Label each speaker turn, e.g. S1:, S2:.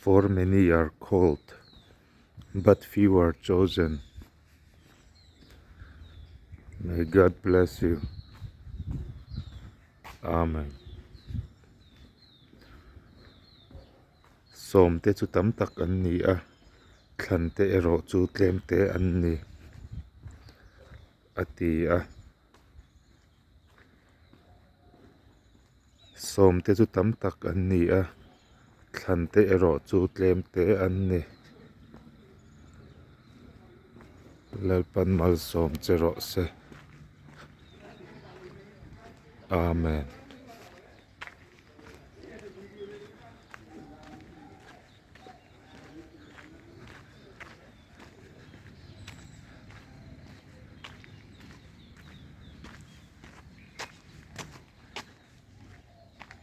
S1: For many are called, but few are chosen. May God bless you. Amen. Sawmte chu tam tak an ni a, thlante erawh chu tlemte an ni, a ti a. Sawmte chu tam tak an ni a, thlante erawh chu tlemte an ni. Lalpan malsawm che rawh se. Amen.